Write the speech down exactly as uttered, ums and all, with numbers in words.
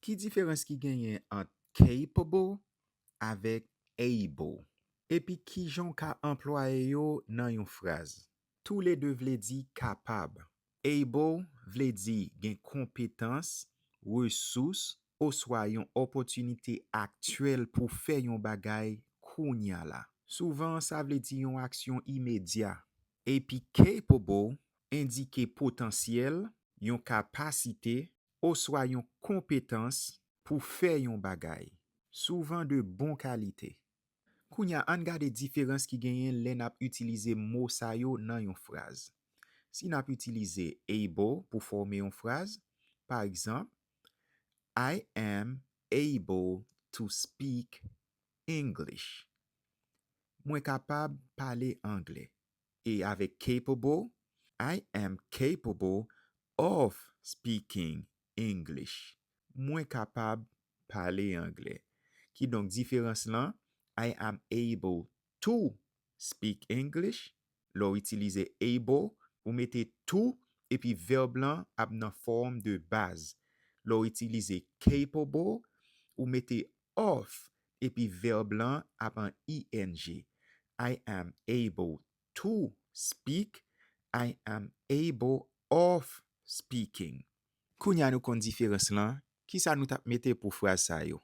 Ki diferans ki genyen ant capable avèk able? Epi kijan w ka anplwaye yo nan yon fraz? Toulede vle di kapab. Able vle di gen konpetans, resous, oswa yon opòtinite aktyèl pou fè yon bagay kounya la. Souvan, sa vle di yon aksyon imedya. Epi capable endike potansyèl, yon kapasite, oswa yon konpetans pou fè yon bagay, souvan de bon kalite. Kounya, ann gade diferans ki genyen lè n ap itilize mo sa yo nan yon fraz. Si n ap itilize able pou fòme yon fraz, pa egzanp, I am able to speak English. Mwen kapab pale anglè. E avèk capable, I am capable of speaking English. Mwen kapab pale anglè. Kidonk, diferans lan, I am able to speak English. Lè w itilize able, ou mete to epi vèb lan ap nan fòm de baz. Lè w itilize capable, ou mete of epi vèb lan ap an ing. I am able to speak. I am able of speaking. Kounya nou konn diferans lan, kisa nou t ap mete pou fraz sa yo?